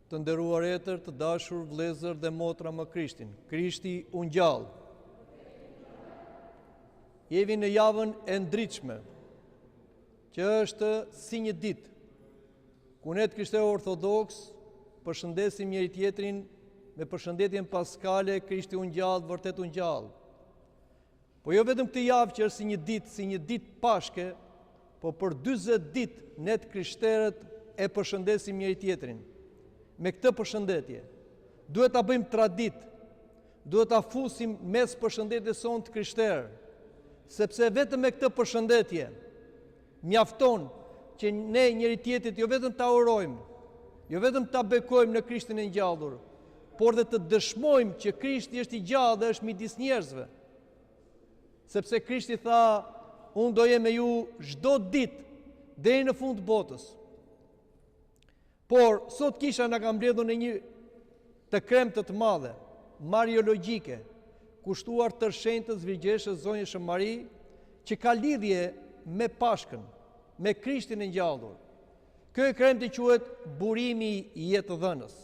Të nderuar etër, të dashur vëllezër dhe motra më Krishtin. Krishti u ngjall. Jemi në javën e ndritshme, që është si një ditë, ku ne të krishterë ortodoksë përshëndesim njëri-tjetrin me përshëndetjen paskale Krishti u ngjall, vërtet u ngjall. Po jo vetëm këtë javë që është si një ditë, si një ditë Pashke, po për 40 ditë ne të krishterët e përshëndesim njëri-tjetrin. Me këtë përshëndetje, duhet ta bëjmë traditë, duhet ta fusim mes përshëndetjes sonë të krishterë, sepse vetëm me këtë përshëndetje mjafton që ne njëri-tjetrit jo vetëm ta urojmë, jo vetëm ta bekojmë në Krishtin e ngjallur, por dhe të dëshmojmë që Krishti është i gjallë dhe është midis njerëzve. Sepse Krishti tha, unë do jem me ju çdo ditë deri në fund të botës. Por sot kisha na ka mbledhur në një të kremte të madhe, mariologjike, kushtuar tërëshenjtës Virgjëreshës Zonjës Shën Mari, që ka lidhje me Pashkën, me Krishtin e ngjallur. Kjo e kremte quhet burimi jetëdhënës.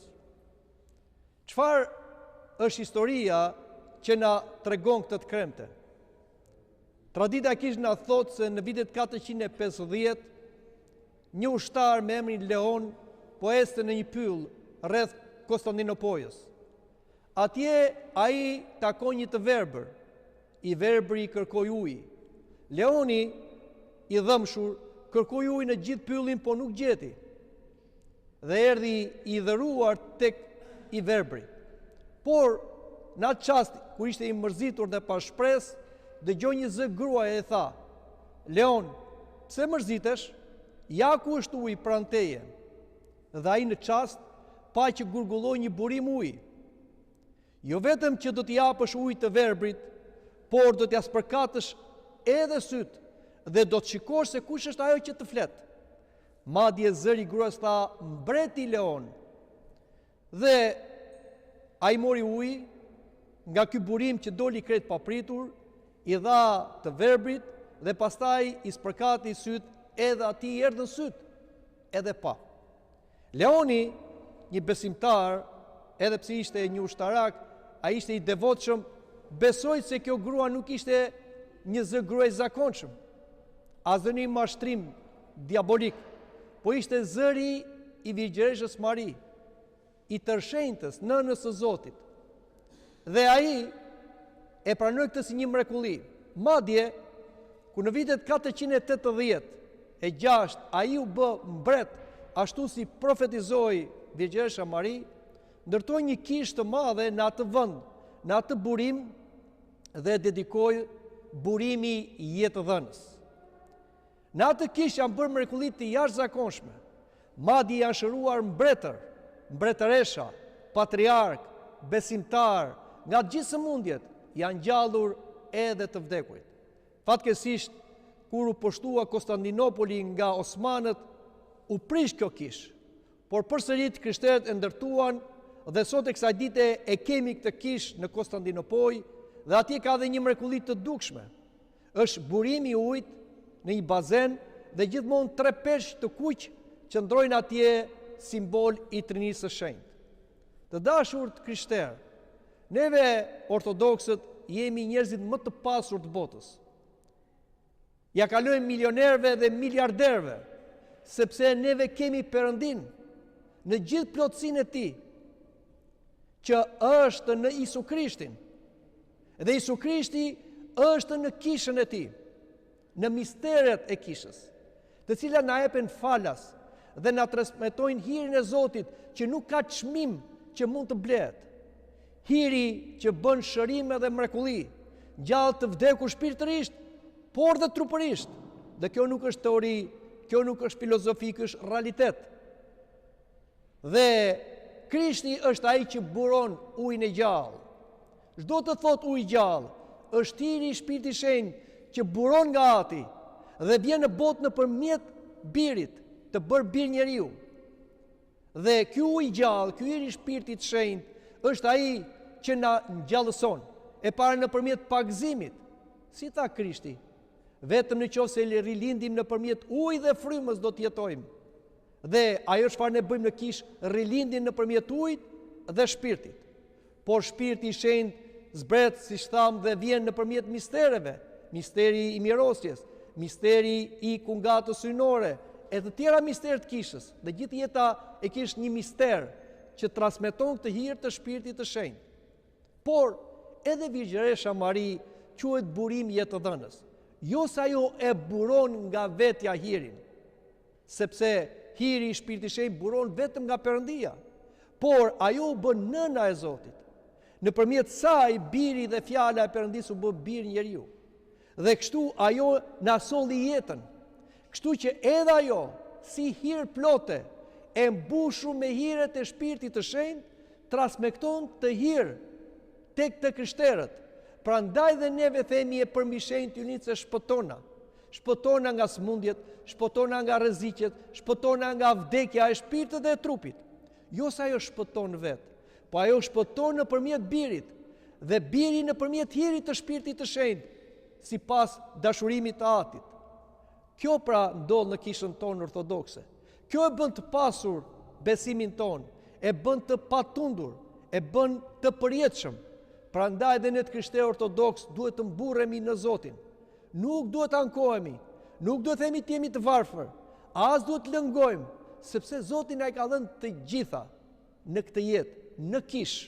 Çfarë është historia që na tregon këtë të kremte? Tradita e kishës na thotë se në vitet 450 një ushtar me emrin Leon po ecte në një pyll rreth Konstandinopojës. Atje ai takon një të verbër. I verbri i kërkoi ujë. Leoni i dhëmshur kërkoi ujë në gjithë pyllin, po nuk gjeti. Dhe erdhi i hidhëruar tek i verbri. Por në atë çast kur ishte i mërzitur dhe pa shpresë, dëgjoi një zë gruaje e tha: "Leon, pse mërzitesh? Ja ku është uji pranë teje." Dhe ai në çast pa që gurgulloi një burim uji. Jo vetëm që do t'i japësh ujë të verbrit, por do t'ia spërkatësh edhe sytë dhe do të shikosh se kush është ajo që të flet. Madje zëri i gruas tha, mbreti Leon. Dhe ai mori ujë nga ky burim që doli krejt papritur, i dha të verbrit dhe pastaj i spërkati sytë edhe atij i erdhën sytë, edhe pa. Leoni, një besimtar, edhe pse ishte një ushtarak, ai ishte i devotshëm, besoi se kjo grua nuk ishte një zë gruaje i zakonshëm, as dhe një mashtrim diabolik, po ishte zëri i Virgjëreshës Mari, i tërëshenjtës, nënës së Zotit. Dhe ai e pranoi këtë si një mrekulli. Madje, kur në vitet 486 ai u bë mbret, ashtu si profetizoi Virgjëresha Mari, ndërtoi një kishë të madhe në atë vend, në atë burim dhe e dedikoi burimi jetëdhënës. Në atë kishë janë bërë mrekulli të jashtëzakonshme. Madje janë shëruar mbretër, mbretëresha, patriarkë, besimtarë, nga të gjithë sëmundjet, janë ngjallur edhe të vdekurit. Fatkeqësisht, kur u pushtua Konstandinopoli nga osmanët, u prish kjo kishë. Por përsëri të krishterët e ndërtuan dhe sot e kësaj dite e kemi këtë kishë në Konstandinopojë dhe atje ka dhe një mrekulli të dukshme. Është burimi i ujit në një bazen dhe gjithmonë tre peshq të kuq qëndrojnë atje simbol i Trinisë së Shenjtë. Të dashur të krishterë, neve ortodoksët jemi njerëzit më të pasur të botës. Ia kalojmë milionerëve dhe miliarderëve, sepse neve kemi Perëndinë në gjithë plotësinë e tij, që është në Jisu Krishtin. Dhe Jisu Krishti është në kishën e tij, në misteret e kishës, të cilat na jepen falas dhe na transmetojnë hirin e Zotit që nuk ka çmim që mund të blehet. Hiri që bën shërime dhe mrekulli, ngjall të vdekur shpirtërisht, por dhe trupërisht. Dhe kjo nuk është teori, kjo nuk është filozofi, kjo është realitet. Dhe Krishti është ai që buron ujin e gjallë. Ç'do të thotë ujë i gjallë, është hiri i Shpirtit Shenjt që buron nga Ati dhe vjen në botë nëpërmjet birit, të bërë bir njeriu. Dhe ky ujë i gjallë, ky hir i Shpirtit Shenjt, është ai që na ngjallëson. E para nëpërmjet pagëzimit, si tha Krishti, vetëm në qoftë se rilindim nëpërmjet ujit dhe frymës do të jetojmë. Dhe ajo çfarë ne bëjmë në kishë, rilindjen nëpërmjet ujit dhe shpirtit. Por shpirti i shenjtë zbret, siç thamë, dhe vjen nëpërmjet mistereve, misteri i mirosjes, misteri i kungatës hyjnore, e të tjera mistere të kishës. Dhe gjithë jeta e kishës një mister që transmeton këtë hir të shpirtit të shenjtë. Por edhe Virgjëresha Mari quhet burim jetëdhënës. Jo se ajo e buron nga vetja hirin, sepse hiri i Shpirtit Shenjt buron vetëm nga Perëndia, por ajo u bë nëna e Zotit. Nëpërmjet saj biri dhe fjala e Perëndisë u bë bir njeriu. Dhe kështu ajo na solli jetën. Kështu që edhe ajo, si hirplote, e mbushur me hiret e Shpirtit të Shenjtë, transmeton këtë hir tek të krishterët. Prandaj dhe neve themi e përmbishenjtë Hyjlince shpëtona. Shpëtona nga sëmundjet, shpëtona nga rreziqet, shpëtona nga vdekja e shpirtit dhe e trupit. Jo se ajo shpëton vetë, po ajo shpëton nëpërmjet birit dhe biri nëpërmjet hirit të shpirtit të shenjtë, sipas dashurimit të atit. Kjo pra ndodh në kishën tonë ortodokse. Kjo e bën të pasur besimin tonë, e bën të patundur, e bën të përjetshëm. Prandaj dhe ne të krishterë ortodoksë duhet të mburremi në Zotin. Nuk duhet të ankohemi, nuk duhet të themi të jemi të varfër, as duhet të lëngojmë, sepse Zoti na i ka dhënë të gjitha në këtë jetë, në kishë.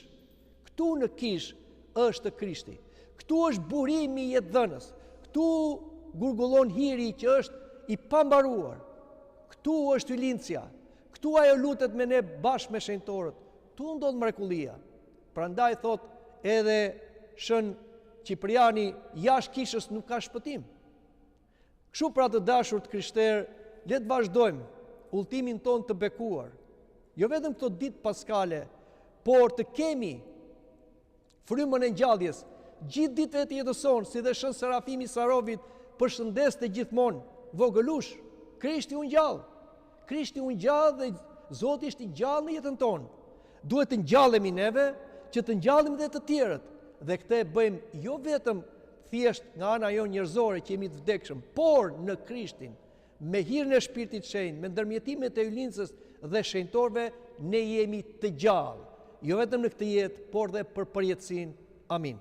Këtu në kishë është Krishti. Këtu është burimi jetëdhënës. Këtu gurgullon hiri që është i pambaruar. Këtu është Hyjlincja. Këtu ajo lutet me ne bashkë me shenjtorët. Këtu ndodh mrekullia. Prandaj thotë edhe Shën Cipriani, jashtë kishës nuk ka shpëtim. Kështu pra të dashur të krishterë, le të vazhdojmë udhëtimin tonë të bekuar. Jo vetëm këto ditë paskale, por të kemi frymën e ngjalljes gjithë ditëve të jetës sonë, si dhe Shën Serafimi i Sarovit përshëndeste gjithmonë, vogëlush, Krishti u ngjall. Krishti u ngjall dhe Zoti është i gjallë në jetën tonë. Duhet të ngjallemi neve, që të ngjallim dhe të tjerët. Dhe këtë e bëjmë jo vetëm thjesht nga ana jonë njerëzore që jemi të vdekshëm, por në Krishtin, me hirin e Shpirtit Shenjt, me ndërmjetimet e Hyjlincës dhe shenjtorëve, ne jemi të gjallë, jo vetëm në këtë jetë, por dhe për përjetësinë. Amin.